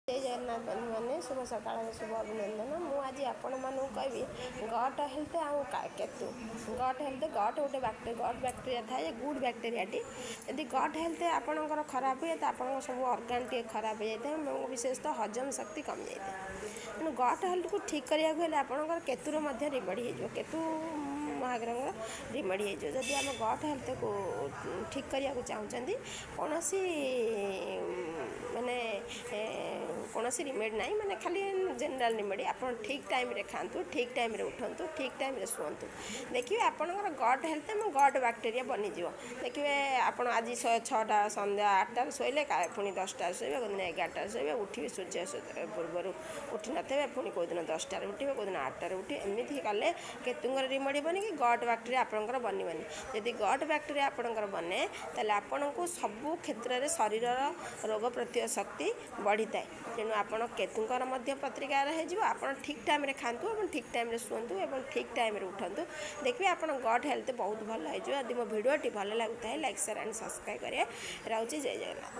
ଜୟ ଜଗନ୍ନାଥ ବନ୍ଧୁମାନେ, ଶୁଭ ସକାଳର ଶୁଭ ଅଭିନନ୍ଦନ। ମୁଁ ଆଜି ଆପଣମାନଙ୍କୁ କହିବି ଗଟ୍ ହେଲ୍ଥ ଆଉ କେତୁ। ଗଟ୍ ହେଲ୍ଥ, ଗଟ୍ ଗୋଟେ ଗଟ୍ ବ୍ୟାକ୍ଟେରିଆ ଥାଏ, ଗୁଡ୍ ବ୍ୟାକ୍ଟେରିଆଟି। ଯଦି ଗଟ୍ ହେଲ୍ଥ ଆପଣଙ୍କର ଖରାପ ହୁଏ, ତ ଆପଣଙ୍କ ସବୁ ଅର୍ଗାନ୍ ଟିକେ ଖରାପ ହେଇଯାଇଥାଏ ଏବଂ ବିଶେଷତଃ ହଜମ ଶକ୍ତି କମିଯାଇଥାଏ। ତେଣୁ ଗଟ୍ ହେଲ୍ଥକୁ ଠିକ୍ କରିବାକୁ ହେଲେ ଆପଣଙ୍କର କେତୁର ମଧ୍ୟ ରିମେଡ଼ି ହେଇଯିବ, କେତୁ ମହାଗ୍ରହଙ୍କର ରିମେଡ଼ି ହେଇଯିବ। ଯଦି ଆମେ ଗଟ୍ ହେଲ୍ଥକୁ ଠିକ୍ କରିବାକୁ ଚାହୁଁଛନ୍ତି, କୌଣସି ମାନେ କୌଣସି ରିମେଡ଼ି ନାହିଁ, ମାନେ ଖାଲି ଜେନେରାଲ୍ ରିମେଡ଼ି। ଆପଣ ଠିକ୍ ଟାଇମ୍ରେ ଖାଆନ୍ତୁ, ଠିକ୍ ଟାଇମ୍ରେ ଉଠନ୍ତୁ, ଠିକ୍ ଟାଇମ୍ରେ ଶୁଅନ୍ତୁ। ଦେଖିବେ ଆପଣଙ୍କର ଗଟ୍ ହେଲ୍ଥ ଏବଂ ଗଟ୍ ବ୍ୟାକ୍ଟେରିଆ ବନିଯିବ। ଦେଖିବେ ଆପଣ ଆଜି 6ଟା, ସନ୍ଧ୍ୟା 8ଟାରେ ଶୋଇଲେ, ପୁଣି 10ଟାରେ ଶୋଇବେ, କେଉଁଦିନ 11ଟାରେ ଶୋଇବେ, ଉଠିବେ ସୂର୍ଯ୍ୟ ପୂର୍ବରୁ ଉଠି ନଥିବେ, ପୁଣି କେଉଁଦିନ 10ଟାରେ ଉଠିବେ, କେଉଁଦିନ 8ଟାରେ ଉଠିବେ। ଏମିତି କଲେ କେତୁଙ୍କର ରିମେଡ଼ି ହେବନି କି ଗଟ୍ ବ୍ୟାକ୍ଟେରିଆ ଆପଣଙ୍କର ବନିବନି। ଯଦି ଗଟ୍ ବ୍ୟାକ୍ଟେରିଆ ଆପଣଙ୍କର ବନେ, ତାହେଲେ ଆପଣଙ୍କୁ ସବୁ କ୍ଷେତ୍ରରେ ଶରୀରର ରୋଗ ପ୍ରତିରୋଧ ଶକ୍ତି ବଢ଼ିଥାଏ। ତେଣୁ ଆପଣ କେତୁଙ୍କର ମଧ୍ୟ ପ୍ରତିକାର ହେଇଯିବ। ଆପଣ ଠିକ୍ ଟାଇମ୍ରେ ଖାଆନ୍ତୁ ଏବଂ ଠିକ୍ ଟାଇମ୍ରେ ଶୁଅନ୍ତୁ ଏବଂ ଠିକ୍ ଟାଇମ୍ରେ ଉଠନ୍ତୁ। ଦେଖିବେ ଆପଣ ଗଟ୍ ହେଲ୍ଥ ବହୁତ ଭଲ ହେଇଯିବ। ଯଦି ମୋ ଭିଡ଼ିଓଟି ଭଲ ଲାଗୁଥାଏ, ଲାଇକ୍, ସେୟାର ଆଣ୍ଡ ସବସ୍କ୍ରାଇବ୍ କରିବେ। ରହୁଛି, ଜୟ ଜଗନ୍ନାଥ।